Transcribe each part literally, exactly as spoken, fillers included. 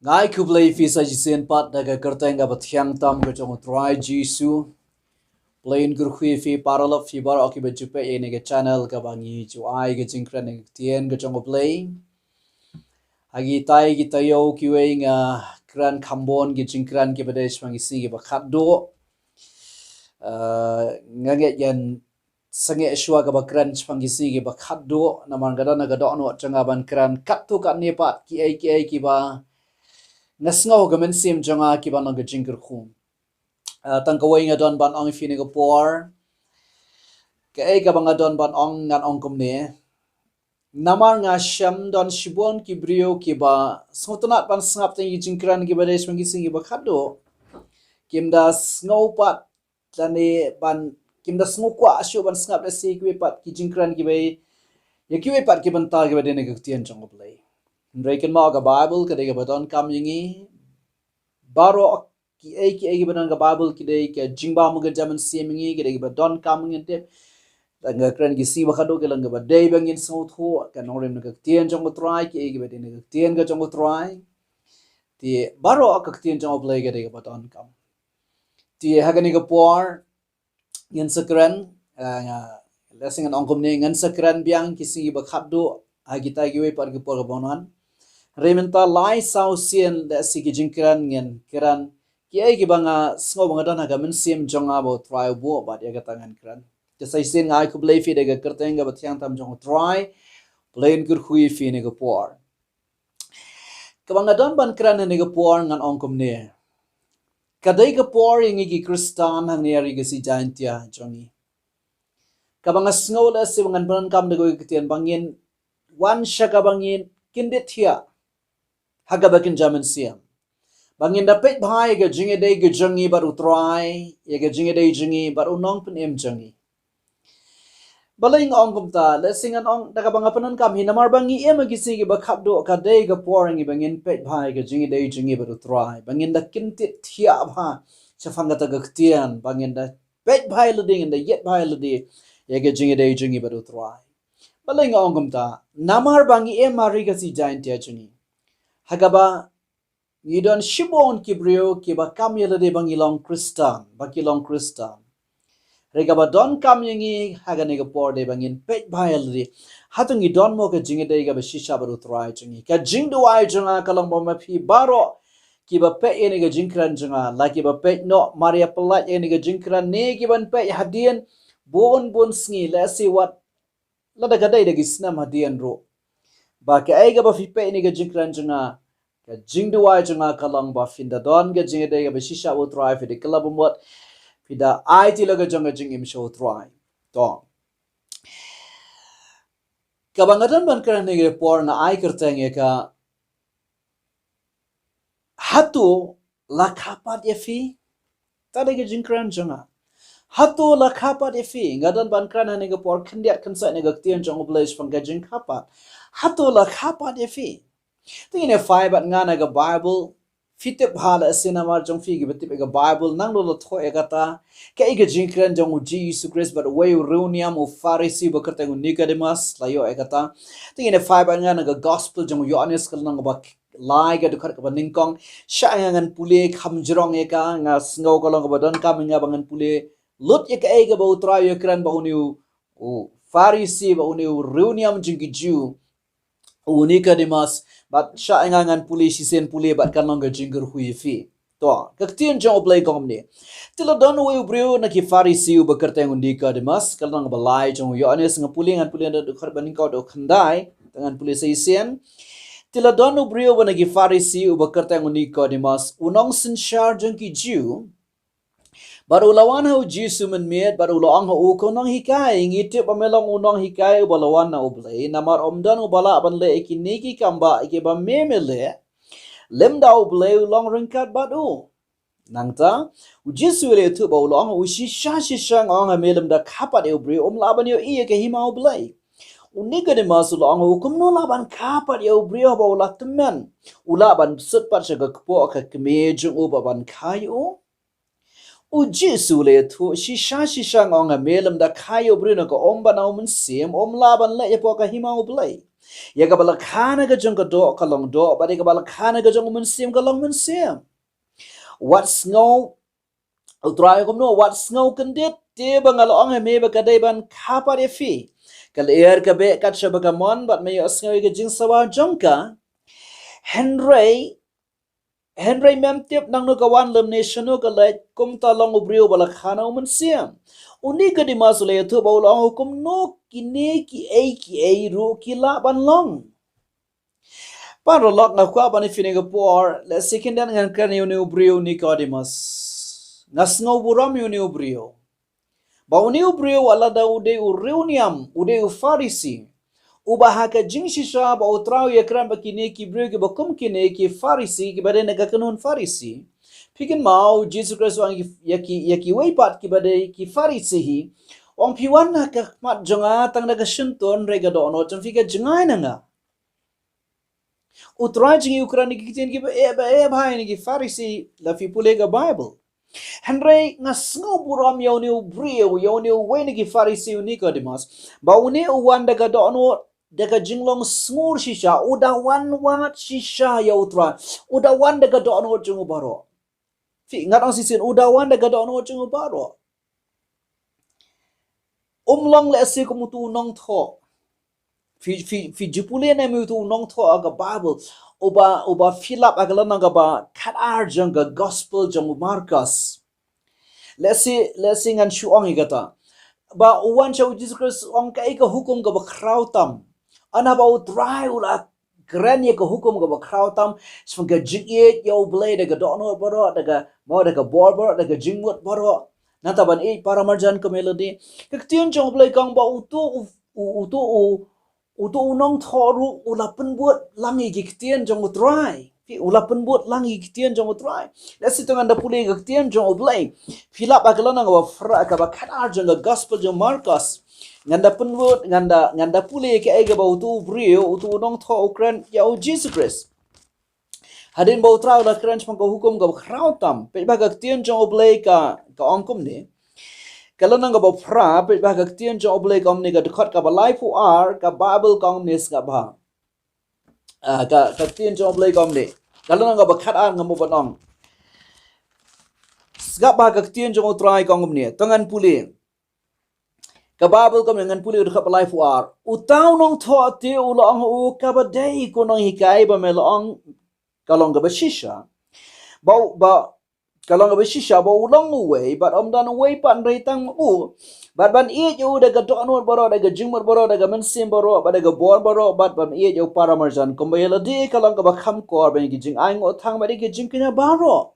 Ai khublei phi sa shisien pat da ka kyrteng kaba thiang tam ka jong u Trai Jisu. Khublei kyrkhu ïa phi paralok phi baroh kiba ju peit ïa kane ka channel kaba ngi ju ai ka jingkren ïa ka ktien ka jong u Blei. Ha kitai ki taïew kiwei nga kren kham bun ki jingkren kiba dei shaphang ki sngi kiba khatduh. Ah, nga ngeit ngan sangeh shuwa kaba kren shaphang ki sngi kiba khatduh, namar ka don ka dohnud jong nga ban kren katto katne pat kiei kiei kiba nga sngew ha ka mynsiem jong nga kiba long ka jingkyrkhu. Ah, tang kawei nga don ban ong ïa phi ha kane ka por. Kaei kaba nga don ban ong ngan ong kumne. Namar nga shem don shibun ki briew kiba sngewtynnat ban sngap ïa ki jingkren kiba dei shaphang ki sngi kiba khatduh. Kim da sngew pat lane ban, kim da sngew kwah shuh ban sngap da shi kiwei pat ki jingkren kiba, ïa kiwei pat ki bynta kiba dei na ka ktien jong u Blei. Hynrei kynmaw ka Baibl ka dei kaba donkam ïa ngi. Baroh kiei kiei kiba don ha ka Baibl ki dei ka jingbam ka jaman siem ïa ngi, ki dei kiba donkam ïa ngi, tip. Tang ka kren ki sngi ba khatduh ki long kiba dei ba ngin sngewthuh ka nongrim na ka ktien jong u Trai, kiei kiba dei na ka ktien ka jong u Trai. Te baroh ka ktien jong u Blei ka dei kaba donkam. Te ha kane ka por ngan sa kren, ah, nga, lehse ngan ong kumne, ngan sa kren biang ki sngi kiba khatduh ha kitai kiwei pat ki por kiba wan. Hynrei mynta lai saw sien lehse ki jingkren ngan kren kiei kiba nga sngew ba nga don ha ka mynsiem jong nga ba u Trai u buh bad ïa kata ngan kren. Te sa shisien nga ai khublei ïa phi da ka kyrteng kaba thiang tam jong u Trai. Khublei kyrkhu ïa phi ha kane ka por. Kaba nga don ban kren ha kane ka por ngan ong kumne. Ka dei ka por ïa ngi ki Khristan hangne ha ri Khasi Jaintia jong ngi. Kaba nga sngew lehse ba ngan pyndonkam da kawei ka ktien ba ngin wan sha kaba ngin kyndit thiah ha kaba kynja mynsiem. Ba ngin da peit bha ïa ka jingïadei ka jong ngi bad u Trai, ïa ka jingïadei jong ngi bad u Nongpynim jong ngi. Balei nga ong kumta, lehse ngan ong da kaba nga pyndonkam hi namar ba ngi im ha ki sngi kiba khatduh ka dei ka por ïa ngi ba ngin peit bha ïa ka jingïadei jong ngi bad u Trai. Ba ngin da kyndit thiah bha shaphang kata ka ktien, ba ngin da peit bha ïa lade, ngin da ïeit bha ïa lade ïa ka jingïadei jong ngi bad u Trai. Balei nga ong kumta, namar ba ngi im ha ri Khasi Jaintia jong ngi. Ha kaba ngi don shibun ki briew kiba kam ïa lade ba ngi long Khristan, ba ki long Khristan. Hynrei kaba donkam ïa ngi ha kane ka por dei ba ngin peit bha ïa lade. Hato ngi don mo ka jingïadei kaba shisha bad u Trai jong ngi. Ka jingduwai jong nga ka long ba ma phi baroh kiba peit ïa kane ka jingkren jong nga, la kiba peit noh mar ïa pynlait ïa kane ka jingkren ne kiban peit hadien bun bun sngi, lehse wat lada ka dei da ki snem hadien ruh. Ba kaei kaba phi peit ïa kane ka jingkren jong nga, ka jingduwai jong nga ka long ba phin da don ka jingïadei kaba shisha bad u Trai, phi da kylla bamut, phi da aiti la ka jong ka jingim sha u Trai. To. Kaba nga don ban kren ha kane ka por nga ai kyrteng ïa ka, hato la kha pat ïa phi? Kata dei ka jingkren jong nga. Hato la kha pat ïa phi? Nga don ban kren ha kane ka por khyndiat khynsoit na ka ktien jong u Blei shaphang ka jingkha pat. Hato la kha pat ïa phi? Te ngin ïa phai bad nga na ka Baibl. Phi tip bha lehse namar jong phi kiba tip ïa ka Baibl, nangno la thoh ïa kata. Kaei ka jingkren jong u Jisu Khrist bad uwei u riewniam u Pharisi uba kyrteng u Nicodemus, la ïoh ïa kata. Te ngin ïa phai bad nga na ka Gospel jong u Ïoannis ka lynnong kaba lai ka dkhot kaba nyngkong. Shah nga ngan pule kham jrong ïa ka, nga sngew ka long kaba donkam ïa nga ba ngan pule lut ïa kaei kaba u Trai u ïakren bad une u, u Pharisi, bad une u riewniam jong ki Jiw, u Nicodemus, bad shah nga ngan pule shisien pule bad kan long ka jingkyrkhu ïa phi. To, ka ktien jong u Blei ka ong kumne. Te la don uwei u briew na ki Pharisi uba kyrteng u Nicodemus, ka lynnong ba lai jong u Ïoannis, nga pule, ngan pule na ka dkhot ba nyngkong haduh khyndai, te ngan pule shisien. Te la don u briew uba na ki Pharisi uba kyrteng u Nicodemus, u nongsynshar jong ki Jiw, bad u la wan ha u Jisu mynmiet, bad u la ong ha u, ko Nonghikai, ngi tip ba me long u nonghikai uba la wan na u Blei, namar ym don uba lah ban leh ïa kine ki kambah kiba me me leh lymda u Blei u long ryngkat bad u. Nangta u Jisu u la ïathuh bad u la ong ha u, shisha shisha nga ong ha me, lymda kha pat ïa u briew um lah ban ïohi ïa ka hima u Blei. U Nicodemus u la ong ha u, kumno lah ban kha pat ïa u briew haba u la tymmen? U lah ban sut pat sha ka kpoh ka kmie jong u bad ban kha ïa u? U Jisu u la ïathuh, shisha shisha nga ong ha me, lymda kha ïa u briew na ka um bad na u mynsiem um lah ban leit hapoh ka hima u Blei. Ïa kaba la kha na ka jong ka doh ka long doh, bad ïa kaba la kha na ka jong u mynsiem ka long mynsiem. Wat sngew, u Trai kumno, wat sngew kyndit te ba nga la ong ha me ba ka dei ban kha pat ïa phi. Ka lyer ka beh kat shaba ka mon, bad me ïohsngew ïa ka jingsawa jong ka. Hynrei, hynrei mem tip nangno ka wan lymne shano ka leit, kumta long u briew ba la kha na u mynsiem. U Nikodemus u la ïathuh ba u la ong, kumno kine kiei kiei ruh ki lah ban long. Paralok, nga kwah ban ïa phi ha kane ka por, lehse khyndiat ngan kren ïa une u briew Nikodemus. Nga sngew burom ïa une u briew. Ba une u briew wat la da u dei u riewniam, u dei u Pharisi. Uba ha ka jingshisha ba u Trai u ïakren bad kine ki briew kiba kum kine ki Pharisi, kiba dei na ka kynhun Pharisi. Phi kynmaw, u Jisu Khrist u ong ïa ki, ïa ki, ïa kiwei pat kiba dei ki Pharisi hi. U ong, phi wan ha ka khmat jong nga tang da ka shyntur, hynrei ka dohnud jong phi ka jngai na nga. U Trai jong ngi u kren ïa ki ktien kiba eh, ba eh bha ïa ki Pharisi, lada phi pule ka Baibl. Hynrei nga sngew burom ïa une u briew, ïa une uwei na ki Pharisi, u Nikodemus. Ba une u wan da ka dohnud, da ka jinglong sngur shisha, u da wan wat shisha ïa u Trai. U da wan da ka dohnud jong u baroh. Phi, nga ong shisien, u da wan da ka dohnud jong u baroh. Um long lehse kum utu u nongthoh. Phi, phi, phi ju pule ne em ïa utu u nongthoh ha ka Baibl. Uba, uba fill up ha ka lynnong kaba khatar jong ka Gospel jong u Markos. Lehse, lehse ngan shu ong ïa kata. Ba u wan sha u Jisu Khrist u ong, kaei ka hukum kaba khraw tam. Haba u Trai u la kren ïa ka hukum kaba khraw tam, shaphang ka jingïeit ïa U Blei da ka dohnud baroh, da ka, mo, da ka bor baroh, da ka jingmut baroh. Nangta ban ïeit para marjan kum ïa lade. Ka ktien jong U Blei ka ong ba utu u, u, utu u, utu u nongthoh ruh u la pynbud lang ïa ki ktien jong U Trai. Phi, u la pynbud lang ïa ki ktien jong U Trai. Lehse to ngan da pule ïa ka ktien jong U Blei. Phi lap ha ka lynnong kaba phra, kaba khatar jong ka Gospel jong u Markos. Ngan da pynbud, ngan da, ngan da pule ïa kaei kaba utu u briew, utu u nongthoh u kren ïa u Jisu Khrist. Hadien ba U Trai u la kren shaphang ka hukum kaba khraw tam. Peit bha ka ktien jong U Blei ka, ka ong kumne. Ka lynnong kaba phra, peit bha ka ktien jong U Blei ka ong kumne, ka dkhot kaba laiphew ar, ka Baibl ka ong kumne, sngap bha. Ah, ka, ka ktien jong U Blei ka ong kumne. Ka lynnong kaba khatar, nga mut ban ong. Sngap bha ka ktien jong U Trai ka ong kumne. To ngan pule. Ka Baibl ka ong kumne, ngan pule dkhot ba laiphew ar. Uta u nongthoh te u la ong ha u, kaba dei ko nonghikai, ba me la ong ka long kaba shisha. Ba, ba, ka long kaba shisha, ba u long uwei, bad ym don uwei pat hynrei tang ma u. Bad ban ïeit ïa u da ka dohnud baroh, da ka jingmut baroh, da ka mynsiem baroh, bad da ka bor baroh, bad ban ïeit ïa u para marjan kumba ïa lade, ka long kaba kham kor ban ïa ki jingainguh thang bad ïa ki jingkñia baroh.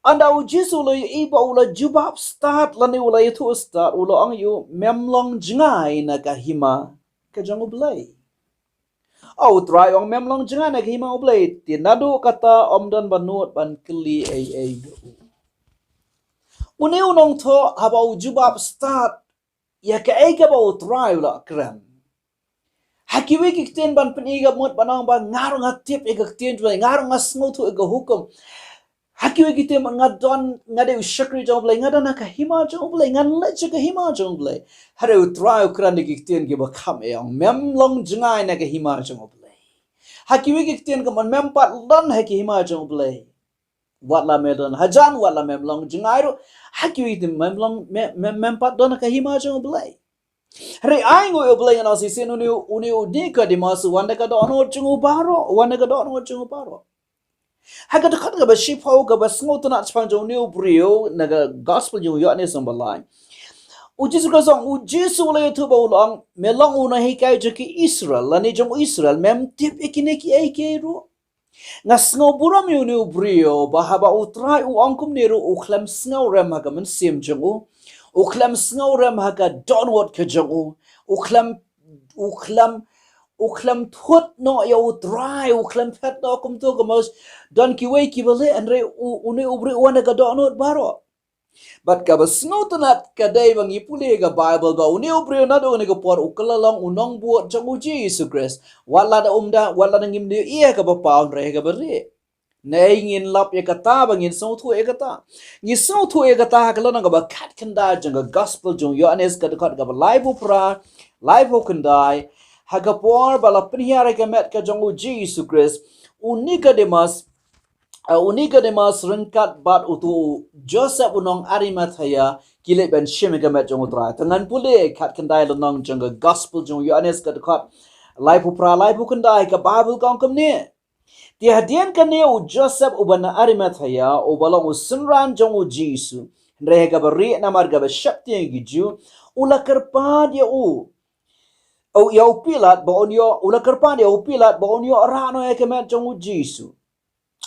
Hynda u Jisu u la ïohi ba u la jubab stad lane u la ïathuh stad, u la ong ïa u, mem long jngai na ka hima ka jong U Blei. O, U Trai u ong mem long jngai na ka hima U Blei, te naduh kata ym don ba nud ban kylli ei ei da u. Une u nongthoh haba u jubab stad ïa kaei kaba U Trai u la kren. Ha kiwei ki ktien ban pyni ka mut ban ong ba nga ruh nga tip ïa ka ktien jong U Blei, nga ruh nga sngewthuh ïa ka hukum. Ha kiwei ki ktien nga don, nga dei u shakri jong U Blei, nga don ha ka hima jong U Blei, ngan leit sha ka hima jong U Blei. Hynrei U Trai u kren da ki ktien kiba kham eh, u ong mem long jngai na ka hima jong U Blei. Ha kiwei ki ktien ka mut mem pat don ha ka hima jong U Blei. Wat la me don hajan, wat la mem long jngai ruh, ha kiwei ki ktien mem long, mem, mem, mem pat don ha ka hima jong U Blei. Hynrei ainguh ïa U Blei, ngan ong shisien, une u, une u Nikodemus u wan da ka dohnud jong u baroh, u wan da ka dohnud jong u baroh. Ha ka dkhot kaba shiphew kaba sngewtynnat shaphang jong une u briew na ka Gospel jong u Ïoannis lynnong ba lai. U Jisu Khrist u ong, u Jisu u la ïathuh bad u la ong, me long u nonghikai jong ki Israel, lane jong u Israel, mem tip ïa kine kiei kiei ruh. Nga sngew burom ïa une u briew, ba haba U Trai u ong kumne ruh u khlem sngewrem ha ka mynsiem jong u. U khlem sngewrem ha ka dohnud ka jong u. U khlem, u khlem, u khlem thut noh ïa U Trai, u khlem phet noh kumto, ka mut don kiwei kiba leh, hynrei u, une u briew u wan da ka dohnud baroh. Bad kaba sngewtynnat ka dei ba ngi pule ka Baibl ba une u briew naduh kane ka por u kylla long u nongbud jong u Jisu Khrist. Wat la da um da, wat la da ngim da ïohi ïa kaba paw hynrei ïa kaba rieh. Naei ngin lap ïa kata ba ngin sngewthuh ïa kata. Ngi sngewthuh ïa kata ha ka lynnong kaba khatkhyndai jong ka Gospel jong u Ïoannis ka dkhot kaba laiphew phra, laiphew khyndai. ha ka por ba la pynhiar ïa ka met ka jong u Jisu Khrist, u Nikodemus, eh, u Nikodemus ryngkat bad utu u Joseph u nong Arimathea, ki leit ban shim ïa ka met jong u Trai. Te ngan pule khatkhyndai lynnong jong ka gospel jong u Ïoannis ka dkhot laiphew phra, laiphew khyndai, ka Baibl ka ong kumne. Te hadien kane u Joseph uba na Arimathea, uba long u synran jong u Jisu, hynrei ha kaba rieh namar kaba sheptieng ïa ki Jiw, u la kyrpad ïa u, u, ïa u Pilat ba un ïoh, u la kyrpad ïa u Pilat ba un ïoh rah noh ïa ka met jong u Jisu.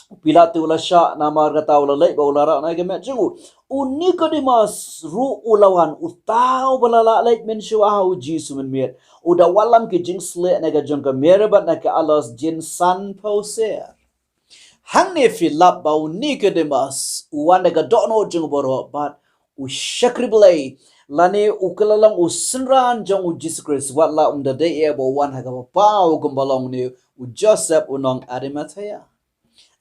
U Pilat te u la shah, namar kata u la leit ba u la rah noh ïa ka met jong u. U Nikodemus ruh u la wan, uta uba la lah leit mynshuwa ha u Jisu mynmiet, u da wallam ki jingsleh na ka jong ka mir bad na ka alos jin sanphew ser. Hangne phi lap ba u Nikodemus u wan da ka dohnud jong u baroh bad u shakri Blei, lane u kylla long u synran jong u Jisu Khrist, wat la um da dei ïa ba u wan ha kaba paw kumba long une u Joseph u nong Arimathea.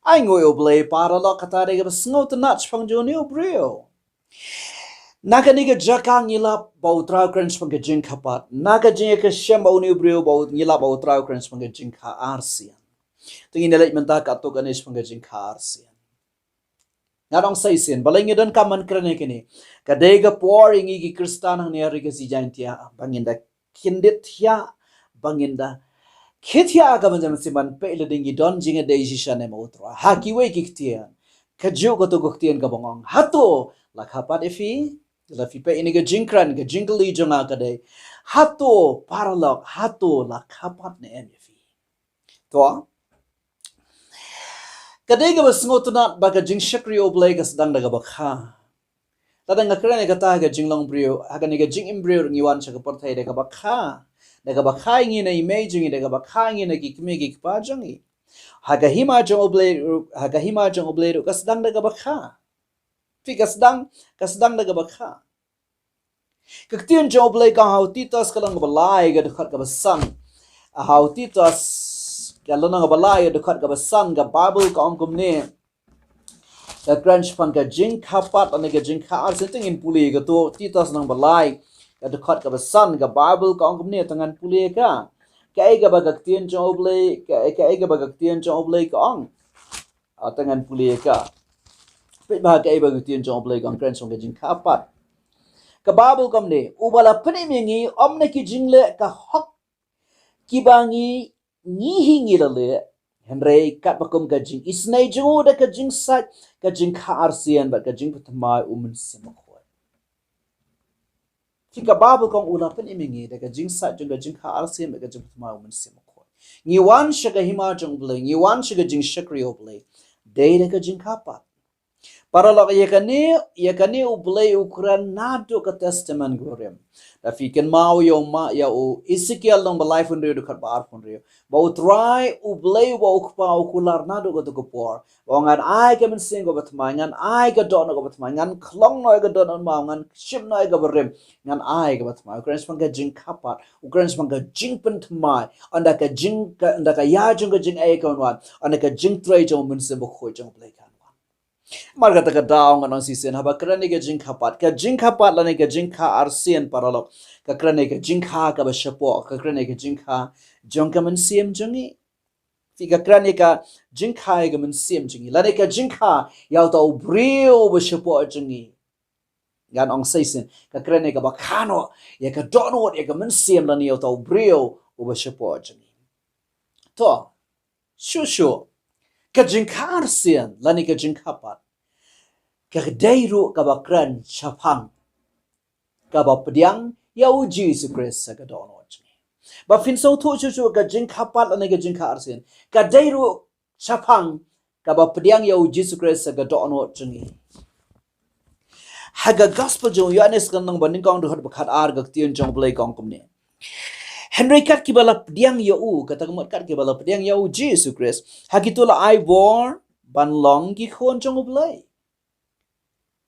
Ai nguh ïa u Blei paralok, kata dei kaba sngewtynnat shaphang jong une u briew. Na kane ka jaka ngi lap ba u Trai u kren shaphang ka jingkha pat. Na ka jingïakashem ba une u briew ba u, ngi lap ba u Trai u kren shaphang ka jingkha arsien. Te ngin ïa leit mynta katto katne shaphang ka jingkha arsien. Ngan ong sa shisien, balei ngi donkam ban kren ïa kane? Ka dei ka por ïa ngi ki Khristan hangne ha ri Khasi Jaiñtia ba ngin da kyndit thiah, ba ngin da khie thiah ha ka ban ïa mynsiem ban peit lada ngi don jingïadei shisha ne em ha u Trai. Ha kiwei ki ktien, kajuh kato ka ktien kaba ong, hato la kha pat ïa phi? Lada phi peit ïa kane ka jingkren, ka jingkylli jong nga ka dei, hato paralok, hato la kha pat ne em ïa phi? To, ka dei kaba sngewtynnat ba ka jingshakri ïa u Blei ka sdang da kaba kha. Lada nga kren ïa kata ha ka jinglong briew, ha kane ka jingim briew, ngi wan sha ka pyrthei da kaba kha. Da kaba kha ïa ngi na i mei jong ngi, da kaba kha ïa ngi na ki kmie ki kpa jong ngi. Ha ka hima jong u Blei ruh, ha ka hima jong u Blei ruh ka sdang da kaba kha. Phi, ka sdang, ka sdang da kaba kha. Ka ktien jong u Blei ka ha u Titus ka lynnong kaba lai ka dkhot kaba san. Ha u Titus ka lynnong kaba lai ka dkhot kaba san, ka Baibl ka ong kumne. Ka kren shaphang ka jingkha pat lane ka jingkha arsien, te ngin pule kato, Titus lynnong ba lai ka dkhot kaba san, ka Baibl ka ong kumne, te ngan pule ka. Kaei kaba ka ktien jong u Blei, ka, kaei kaba ka ktien jong u Blei ka ong. Ah, te ngan pule ka. Peit ba kaei ba ka ktien jong u Blei ka ong kren shaphang ka jingkha pat. Ka Baibl ka ong kumne, uba la pynim ïa ngi ym na ki jingleh ka hok kiba ngi, ngi hi ngi la leh, hynrei katba kum ka jingisynei jong u da ka jingsait, ka jingkha arsien bad ka jingpynthymmai u Mynsiem Bakhuid. Phi, ka Baibl ka ong u la pynim ïa ngi da ka jingsait jong ka jingkha arsien bad ka jingpynthymmai u Mynsiem Bakhuid. Ngi wan sha ka hima jong u Blei, ngi wan sha ka jingshakri u Blei dei da ka jingkha pat. Paralok, ïa kane, ïa kane u Blei u kren naduh ka Testament Barim. Da phi kynmaw ïa u ma, ïa u Esekiel lynnong ba laiphew hynriew dkhot ba arphew hynriew, ba u Trai u Blei uba u Kpa u kular naduh kato ka por ba ngan ai ka mynsiem kaba thymmai, ngan ai ka dohnud kaba thymmai, ngan khlong noh ïa ka dohnud maw, ngan shim noh ïa kaba rim, ngan ai kaba thymmai. U kren shaphang ka jingkha pat, u kren shaphang ka jingpynthymmai. Ynda ka jing, ka, ynda ka ïa jong ka jingaiei kan wan, ynda ka jingtrei jong u Mynsiem Bakhuid jong u Blei kan wan. Namar kata ka daw ngan ong shisien, haba kren ïa ka jingkha pat, ka jingkha pat lane ka jingkha arsien, paralok, ka kren ïa ka jingkha kaba shapoh, ka kren ïa ka jingkha jong ka mynsiem jong ngi. Phi, ka kren ïa ka jingkha ïa ka mynsiem jong ngi, lane ka jingkha ïa uta u briew uba shapoh jong ngi. Ngan ong shisien, ka kren ïa kaba kha noh ïa ka dohnud, ïa ka mynsiem lane ïa uta u briew uba shapoh jong ngi. To, shuh shuh, ka jingkha arsien lane ka jingkha pat ka dei ruh kaba kren shaphang kaba pdiang ïa u Jisu Khrist ha ka dohnud jong ngi. Ba phin sngewthuh shuh shuh, ka jingkha pat lane ka jingkha arsien ka dei ruh shaphang kaba pdiang ïa u Jisu Khrist ha ka dohnud jong ngi. Ha ka gospel jong u Ïoannis ka lynnong ba nyngkong dkhot ba khatar, ka ktien jong u Blei ka ong kumne. Hynrei kat kiba la pdiang ïa u, kata ka mut kat kiba la pdiang ïa u Jisu Khrist, ha kito la ai bor ban long ki khun jong u Blei.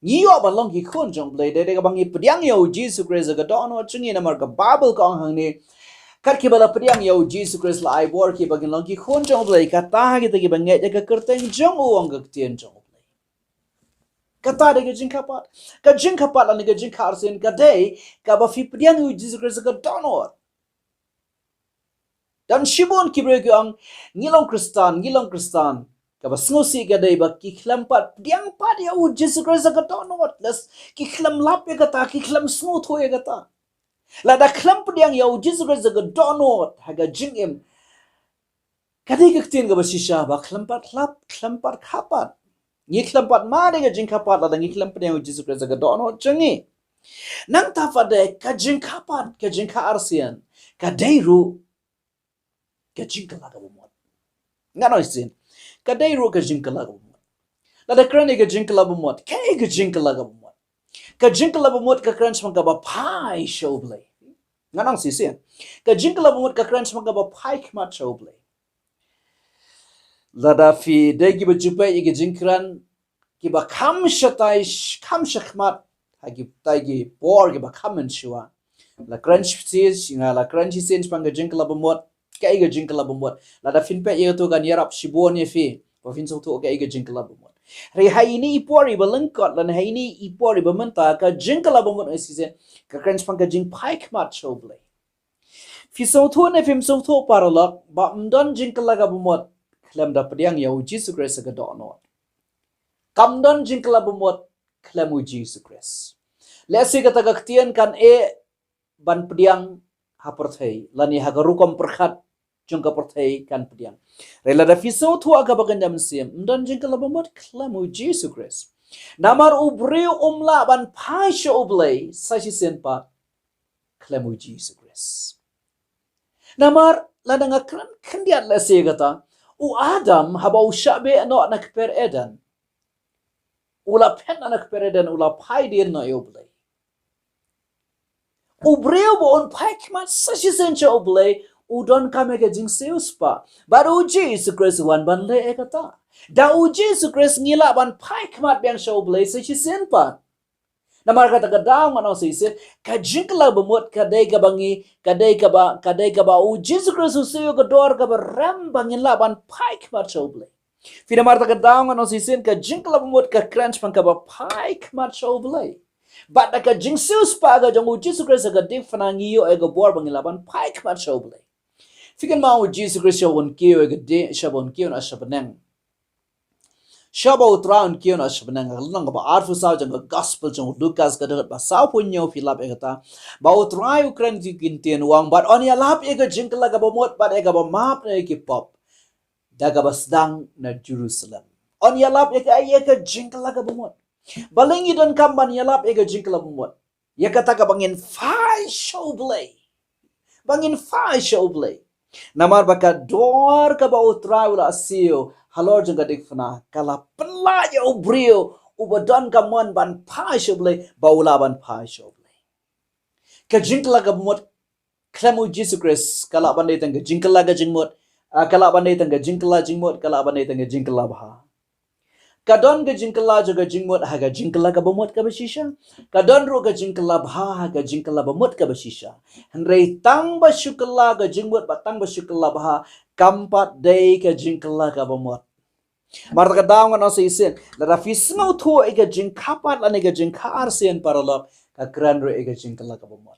Ngi ïoh ban long ki khun jong u Blei dei da kaba ngi pdiang ïa u Jisu Khrist ha ka dohnud jong ngi, namar ka Baibl ka ong hangne, kat kiba la pdiang ïa u Jisu Khrist la ai bor ki ba kin long ki khun jong u Blei, kata ha kita kiba ngeit ïa ka kyrteng jong u, ong ka ktien jong u Blei. Kata dei ka jingkha pat. Ka jingkha pat lane ka jingkha arsien ka dei kaba phi pdiang ïa u Jisu Khrist ha ka dohnud. Don shibun ki briew ki ong, ngi long Khristan, ngi long Khristan. Kaba sngewsih ka dei ba ki khlem pat pdiang pat ïa u Jisu Khrist ha ka dohnud. Lada ki khlem lap ïa kata, ki khlem sngewthuh ïa kata. Lada khlem pdiang ïa u Jisu Khrist ha ka dohnud, ha ka jingim, ka dei ka ktien kaba shisha ba khlem pat lap, khlem pat kha pat. Ngi khlem pat mad ïa ka jingkha pat lada ngi khlem pdiang ïa u Jisu Khrist ha ka dohnud jong ngi. Nangta pat de ka jingkha pat, ka jingkha arsien, ka dei ruh ka jingkylla kaba mut. Ngan ong shisien, ka dei ruh ka jingkylla kaba mut. Lada kren ïa ka jingkylla ba mut, kaei ka jingkylla kaba mut? Ka jingkylla ba mut ka kren shaphang kaba phai sha U Blei. Ngan ong shisien, ka jingkylla ba mut ka kren shaphang kaba phai khmat sha U Blei. Lada phi dei kiba ju peit ïa ki jingkren kiba kham shatai, kham shakhmat ha kitai ki por kiba kham mynshuwa, la kren shisien, la kren shisien shaphang ka jingkylla ba mut. Kaei ka jingkylla ba mut? Lada phin peit ïa kato kan ïarap shibun ïa phi ba phin sngewthuh kaei ka jingkylla ba mut. Hynrei ha ine i por iba lyngkot lane ha ine i por iba mynta, ka jingkylla ba mut, ngan ong shisien, ka kren shaphang ka jingphai khmat sha U Blei. Phi sngewthuh ne phim sngewthuh, paralok, ba ym don jingkylla kaba mut khlem da pdiang ïa u Jisu Khrist ha ka dohnud. Kam don jingkylla ba mut khlem u Jisu Khrist. Lehse kata ka ktien kan eh ban pdiang ha pyrthei lane ha ka rukom pyrkhat jong ka pyrthei kan pdiang. Hynrei lada phi sngewthuh ïa kaba kynja mynsiem, ym don jingkylla ba mut khlem u Jisu Khrist. Namar u briew um lah ban phai sha U Blei sa shisien pat khlem u Jisu Khrist. Namar lada nga kren khyndiat lehse kata, u Adam haba u shah beh noh na kper Eden, u la phet noh na kper Eden, u la phai dien noh ïa U Blei. U briew ba un phai khmat sa shisien sha U Blei, u donkam ïa ka jingsiewspah. Bad u Jisu Khrist u wan ban leh ïa kata. Da u Jisu Khrist ngi lah ban phai khmat biang sha U Blei sa shisien pat. Namar kata ka daw ngan ong shisien, ka jingkylla ba mut ka dei kaba ngi, ka dei kaba, ka dei kaba u Jisu Khrist u siew ïa ka dor kaba rem ba ngin lah ban phai khmat sha U Blei. Phi, namar kata ka daw ngan ong shisien, ka jingkylla ba mut ka kren shaphang kaba phai khmat sha U Blei. Bad da ka jingsiewspah ka jong u Jisu Khrist ha ka diengphna ngi ïoh ïa ka bor ba ngin lah ban phai khmat sha U Blei. Phi, kynmaw u Jisu Khrist shaba un kiew ïa ka die, shaba un kiew na sha bneng. Shaba u Trai un kiew na sha bneng, ka lynnong kaba arphew saw jong ka Gospel jong u Lukas, ka dkhot ba sawphew hynñiew, phi lap ïa kata. Ba u Trai u kren ki ktien, u ong, bad yn ïalap ïa ka jingkylla kaba mut bad ïa kaba map na ïa ki pop da kaba sdang na Jerusalem. Yn ïalap ïa ka, ïa ka jingkylla kaba mut. Balei ngi donkam ban ïalap ïa ka jingkylla ba mut? Ïa kata kaba ngin phai sha U Blei. Ba ngin phai sha U Blei. Namar ba ka dor kaba u Trai u la siew halor jong ka diengphna ka la pynlah ïa u briew uba don ka mon ban phai sha U Blei, ba u lah ban phai sha U Blei. Ka jingkylla kaba mut khlem u Jisu Khrist ka lah ban dei tang ka jingkylla ka jingmut, ah, ka lah ban dei tang ka jingkylla jingmut, ka lah ban dei tang ka jingkylla bha. Ka don ka jingkylla jong ka jingmut ha ka jingkylla kaba mut kaba shisha. Ka don ruh ka jingkylla bha ha ka jingkylla ba mut kaba shisha. Hynrei tang ba shu kylla ka jingmut bad tang ba shu kylla bha kam pat dei ka jingkylla kaba mut. Namar kata ka daw ngan ong shisien, lada phi sngewthuh ïa ka jingkha pat lane ka jingkha arsien, paralok, ka kren ruh ïa ka jingkylla kaba mut.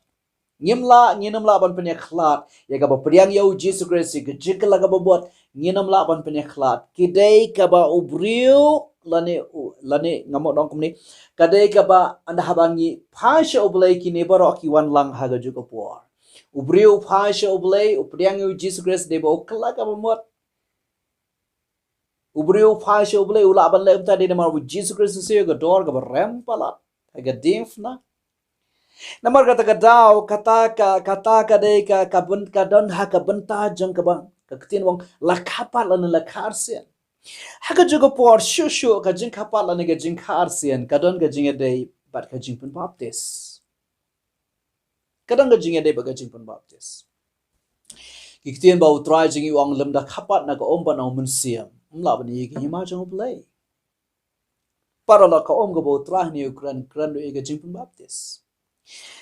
Ngim lah, ngin ym lah ban pynïakhlad ïa kaba pdiang ïa u Jisu Khrist, ïa ka jingkylla kaba mut. Ngin ym lah ban pynïakhlad. Ki dei kaba u briew lane u, lane ngam ong kumne, ka dei kaba ynda haba ngi phai sha U Blei, kine baroh ki wan lang ha kajuh ka por. U briew u phai sha U Blei, u pdiang ïa u Jisu Khrist, dei ba u kylla kaba mut. U briew u phai sha U Blei u lah ban leh kumta dei namar u Jisu Khrist u siew ïa ka dor kaba rem palat ha ka diengphna. Namar kata ka daw, kata ka, kata ka dei ka, ka byn, ka don ha ka bynta jong kaba, ka ktien u ong, la kha pat lane la kha arsien. Ha kajuh ka por shuh shuh ka jingkha pat lane ka jingkha arsien ka don ka jingïadei bad ka jingpynbaptis. Ka don ka jingïadei bad ka jingpynbaptis. Ki ktien ba u Trai jong ngi u ong lymda kha pat na ka um bad na u mynsiem, ym lah ban ïoh ïa ka hima jong U Blei. Paralok, ka um kaba u Trai hangne u kren, kren ruh ïa ka jingpynbaptis.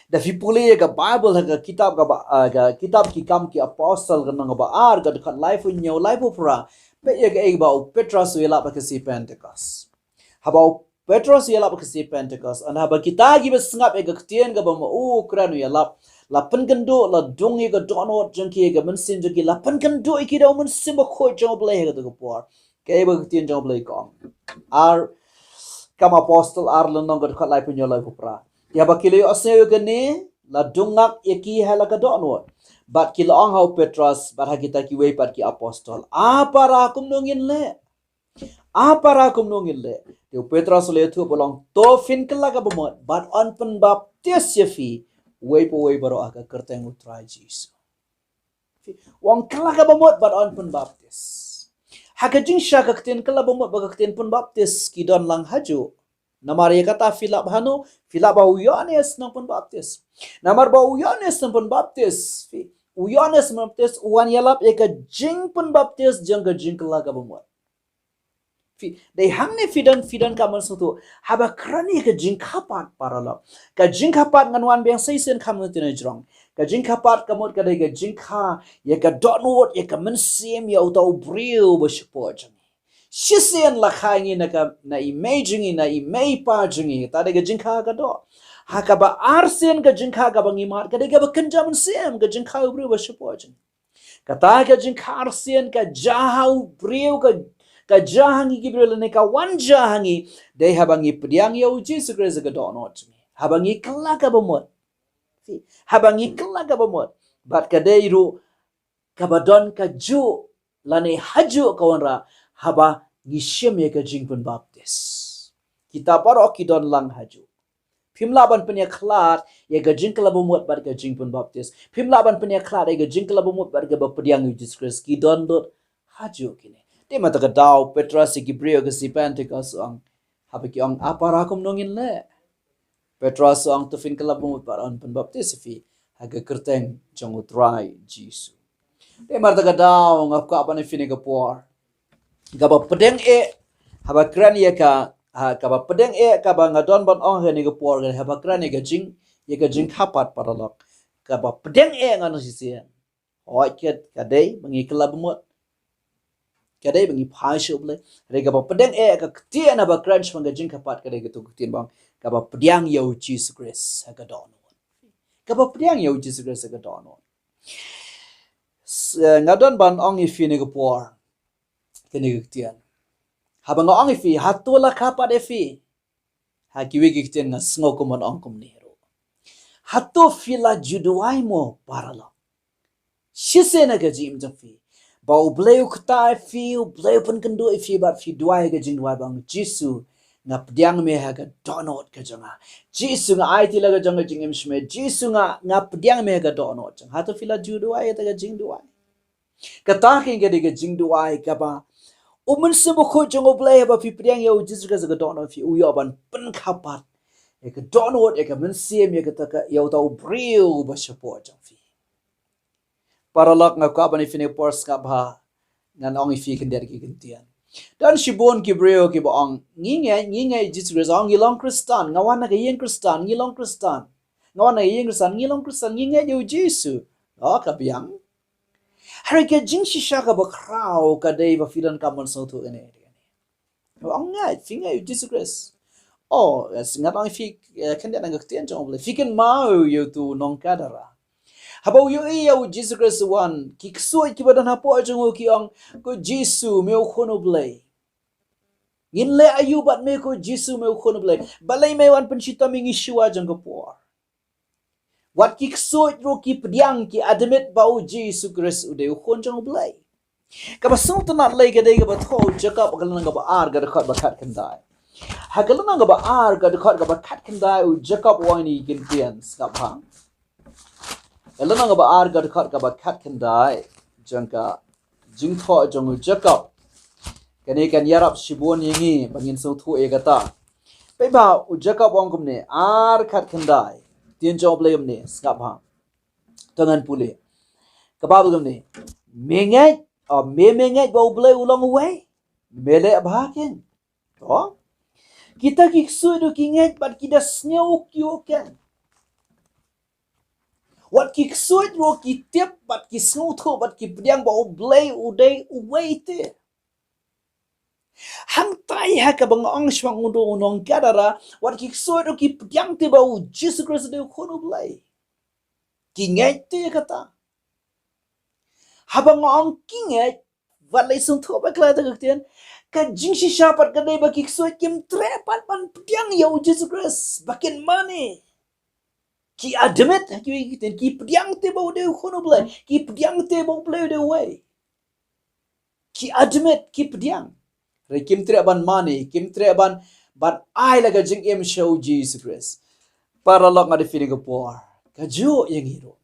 Da phi pule ïa ka Baibl ha ka kitab kaba, ah, ka kitab Ki Kam ki Apostol ka lynnong kaba ar, ka dkhot laiphew hynñiew, laiphew phra, peit ïa kaei ba u Petros u ïalap ha ka sngi Pentekost. Haba u Petros u ïalap ha ka sngi Pentekost, ynda haba kita kiba sngap ïa ka ktien kaba ma u u kren u ïalap, La pynkynduh, la dung ïa ka dohnud jong ki, ïa ka mynsiem jong ki, la pynkynduh ïa ki da u Mynsiem Bakhuid jong U Blei ha kata ka por. Kaei ba ka ktien jong U Blei ka ong? Ar, Kam Apostol ar lynnong ka dkhot laiphew hynñiew, laiphew phra. Ïa ba ki la ïohsngew ïa kane, la dung ngak ïa ki ha la ka dohnud. Bad ki la ong ha u Petros, bad ha kita kiwei pat ki apostol. A para, kumno ngin leh? A para, kumno ngin leh? Te u Petros u la ïathuh bad u ong, to phin kylla kaba mut, bad yn pynbaptis ïa phi, uwei pa uwei baroh ha ka kyrteng U Trai Jisu. Phi, u ong kylla kaba mut bad yn pynbaptis. Ha ka jingshisha ka ktien kylla ba mut bad ka ktien pynbaptis ki don lang hajuh. Namar ïa kata phi lap hano, phi lap ba u Ïoannis nongpynbaptis. Namar ba u Ïoannis nongpynbaptis, phi, u Ïoannis nongpynbaptis u wan ïalap ïa ka jingpynbaptis jong ka jingkylla kaba mut. Phi, dei hangne phi don, phi don ka mynsiem tu. Haba kren ïa ka jingkha pat, paralok. Ka jingkha pat, ngan wan biang sa shisien kham nangta na jrong. Ka jingkha pat ka mut ka dei ka jingkha ïa ka dohnud, ïa ka mynsiem, ïa uta u briew ba shapoh jong ngi. Shisien la kha ïa ngi na ka, na i mei jong ngi, na i mei i pa jong ngi. Kata dei ka jingkha ka doh. Ha kaba arsien ka jingkha kaba ngi mad, ka dei kaba kynja mynsiem, ka jingkha u briew ba shapoh jong ngi. Kata ka jingkha arsien ka jia ha u briew, ka, ka jia ha ngi ki briew lane ka wan jia ha ngi, dei haba ngi pdiang ïa u Jisu Khrist ha ka dohnud jong ngi. Haba ngi kylla kaba mut. Haba ngi kylla kaba mut. Bad ka dei ruh kaba don kajuh lane hajuh ka wanrah haba ngi shim ïa ka jingpynbaptis. Kita baroh ki don lang hajuh. Phim lah ban pynïakhlad ïa ka jingkylla ba mut bad ka jingpynbaptis. Phim lah ban pynïakhlad ïa ka jingkylla ba mut bad kaba pdiang ïa u Jisu Khrist. Ki don lut hajuh kine. Te mynta ka daw Petros ïa ki briew ka sngi Pentekost u ong, haba ki ong, a para, kumno ngin leh? Petros u ong, to phin kylla ba mut bad yn pynbaptis ïa phi ha ka kyrteng jong U Trai Jisu. Te mynta ka daw nga kwah ban ïa phi kane ka por, kaba pdeng eh, haba kren ïa ka, ha, kaba pdeng eh kaba nga don ban ong ha kane ka por, haba kren ïa ka jing, ïa ka jingkha pat, paralok. Kaba pdeng eh ngan ong shisien, hooid, ka, ka dei ba ngi kylla ba mut. Ka dei ba ngi phai sha U Blei. Hynrei kaba pdeng eh ka ktien haba kren shaphang ka jingkha pat ka dei katu ka ktien ba ong, kaba pdiang ïa u Jisu Khrist ha ka dohnud. Kaba pdiang ïa u Jisu Khrist ha ka dohnud. S-, eh, nga don ban ong ïa phi kane ka por, kane ka ktien. Haba nga ong ïa phi, hato la kha pat ïa phi? Ha kiwei ki ktien nga sngew kum ban ong kumne ruh, hato phi la ju duwai mo, paralok? Shisien ha ka jingim jong phi, ba U Blei u ktah ïa phi, U Blei u pynkynduh ïa phi, bad phi duwai ha ka jingduwai ba ong, Jisu, nga pdiang me ha ka dohnud ka jong nga. Jisu, nga aiti la ka jong ka jingim sha me. Jisu, nga, nga pdiang me ha ka dohnud jong nga. Hato phi la ju duwai ïa kata ka jingduwai? Kata ka dei ka jingduwai kaba u Mynsiem Bakhuid jong U Blei, haba phi pdiang ïa u Jisu Khrist ha ka dohnud phi, u ïoh ban pynkha pat ïa ka dohnud, ïa ka mynsiem, ïa kata ka, ïa uta u briew ba shapoh jong phi. Paralok, nga kwah ban ïa phi kane ka por, sngap bha, ngan ong ïa phi khyndiat ki ktien. Don shibun ki briew kiba ong, ngi ngeit, ngi ngeit Jisu Khrist, ong, ngi long Khristan, nga wan na ka ïing Khristan, ngi long Khristan. Nga wan na ka ïing Khristan, ngi long Khristan, ngi ngeit ïa u Jisu. Oh, ka biang. Hynrei ka jingshisha kaba khraw ka dei ba phi donkam ban sngewthuh kane. Ong, ngeit, phi ngeit ïa u Jisu Khrist. Oh, nga ong ïa phi, eh, khyndiat na ka ktien jong U Blei, phi kynmaw ïa utu u nongkadara. Haba u ïohi ïa u Jisu Khrist u wan, ki ksuid kiba don hapoh jong u ki ong, ko Jisu, me u Khun U Blei. Ngin leh aïu bad me, ko Jisu, me u Khun U Blei? Balei me wan pynshitom ïa ngi shuwa jong ka por? Wat ki ksuid ruh ki pdiang, ki admit ba u Jisu Khrist u dei u Khun jong U Blei. Kaba sngewtynnat lei ka dei kaba thoh u Jakob ha ka lynnong kaba ar ka dkhot ba khatkhyndai. Ha ka lynnong kaba ar ka dkhot kaba khatkhyndai u Jakob u ong kine ki ktien, sngap bha. Ka lynnong kaba ar ka dkhot kaba khatkhyndai jong ka jingthoh jong u Jakob. Kane kan ïarap shibun ïa ngi ba ngin sngewthuh ïa kata. Peit bha, u Jakob u ong kumne, ar khatkhyndai. Ktien jong U Blei kumne, sngap bha. To ngan pule. Ka Baibl kumne, me ngeit, o, me, me ngeit ba U Blei u long uwei? Me leh bha keiñ. To. Kita ki ksuid ruh ki ngeit bad ki da sngew ïa u keiñ. Wat ki ksuid ruh ki tip bad ki sngewthuh bad ki pdiang ba U Blei u dei uwei te. Hangtai ha kaba nga ong shaphang utu u nongkadara, wat ki ksuid ruh ki pdiang te ba u Jisu Khrist u dei u Khun U Blei. Ki ngeit te kata. Haba nga ong ki ngeit, wat lei sngewthuh bakla da ka ktien. Ka jingshisha pat ka dei ba ki ksuid kim treh pat ban pdiang ïa u Jisu Khrist ba kin mane. Ki admit, ha kiwei ki ktien, ki pdiang te ba u dei u Khun u Blei, ki pdiang te ba u Blei u dei uwei. Ki admit, ki pdiang. Hynrei kim treh ban mane, kim treh ban, ban ai la ka jingim sha u Jisu Khrist. Paralok, nga da phi ha kane ka por, ka juh ïa ngi ruh.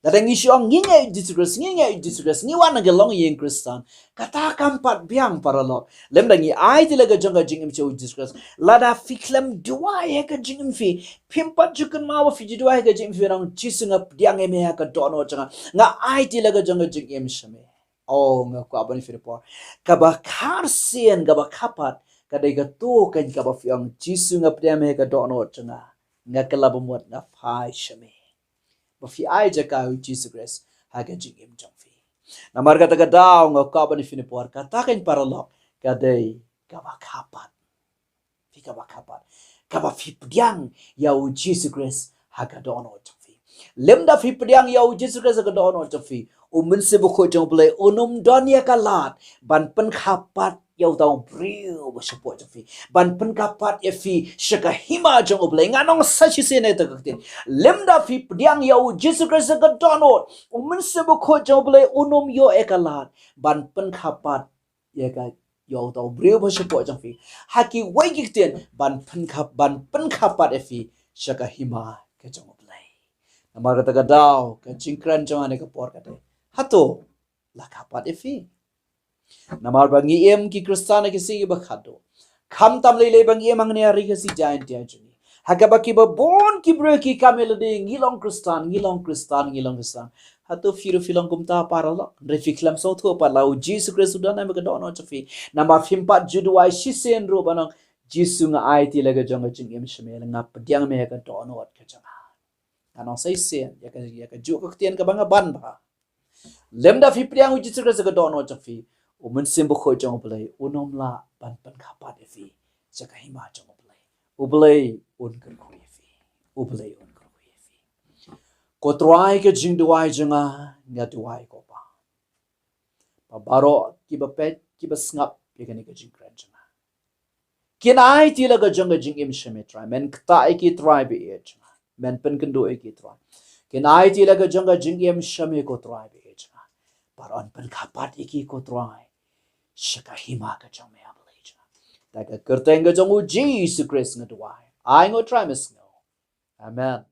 Lada ngi shu ong ngi ngeit Jisu Khrist, ngi ngeit Jisu Khrist, ngi wan na ka longïing Khristan, kata kam pat biang, paralok. Lymda ngi ai te la ka jong ka jingim sha u Jisu Khrist, lada phi khlem duwai ha ka jingim phi, phim pat ju kynmaw ba phi ju duwai ha ka jingim phi, ong, Jisu, nga pdiang ïa me ha ka dohnud jong nga, nga ai te la ka jong ka jingim sha me. Oh, nga kwah ban ïa phi ha kane ka por, kaba kharsien, kaba khapat ka dei kato keiñ kaba phi ong, Jisu, nga pdiang ïa me ha ka dohnud jong nga, nga kylla ba mut nga phai sha me. Ba phi ai jaka ïa u Jisu Khrist ha ka jingim jong phi. Namar kata ka daw nga kwah ban ïa phi ha kane ka por, kata keiñ, paralok, ka dei kaba khapat. Phi, kaba khapat, kaba phi pdiang ïa u Jisu Khrist ha ka dohnud jong phi. Lymda phi pdiang ïa u Jisu Khrist ha ka dohnud jong phi, u Mynsiem Bakhuid jong u Blei un ym don ïa ka lad ban pynkhapat ïa uta u briew ba shapoh jong phi, ban pynkhapat ïa phi sha ka hima jong u Blei. Ngan ong sa shisien ïa kata ka ktien. Lymda phi pdiang ïa u Jisu Khrist ha ka dohnud, u Mynsiem Bakhuid jong u Blei un ym ïoh ïa ka lad ban pynkhapat ïa ka, ïa uta u briew ba shapoh jong phi ha kiwei ki ktien, ban pynkhap, ban pynkhapat ïa phi sha ka hima ka jong u Blei. Namar kata ka daw, ka jingkren jong nga ha kane ka por ka dei, hato la khapat ïa phi? Namar ba ngi im ki Khristan ha ki sngi ba khadduh. Khamtam lei lei ba ngi im hangne ha ri Khasi Jaiñtia jong ngi, ha kaba kiba bun ki briew ki kam ïa lade, ngi long Khristan, ngi long Khristan, ngi long Khristan. Hato phi ruh phi long kumta, paralok? Hynrei phi khlem sngewthuh pat la u Jisu Khrist u don ha ka dohnud jong phi. Namar phim pat ju duwai shisien ruh ban ong, Jisu, nga ai te la ka jong ka jingim sha me, nga pdiang me ha ka dohnud ka jong nga. Ngan ong sa shisien ïa ka, ïa kajuh ka ktien kaba nga ban bha. Lymda phi pdiang u Jisu Khrist ha ka dohnud jong phi, u Mynsiem Bakhuid jong u Blei un ym lah ban pynkhapat ïa phi sha ka hima jong u Blei. U Blei un kyrkhu ïa phi. U Blei un kyrkhu ïa phi. Ko Trai, ka jingduwai jong nga, nga duwai, ko Pa, ba baroh kiba peit, kiba sngap ïa kane ka jingkren jong nga, kin ai te la ka jong ka jingim sha me, Trai. Men ktah ïa ki, Trai, ba ïeit jong nga. Men pynkynduh ïa ki, Trai. Kin ai te la ka jong ka jingim sha me, ko Trai, ba ïeit jong nga. Bad yn pynkhapat ïa ki, ko Trai, sha ka hima ka jong me, A Blei jong nga. Da ka kyrteng ka jong u Jisu Khrist nga duwai. Ai, ko Trai, me sngew. Amen.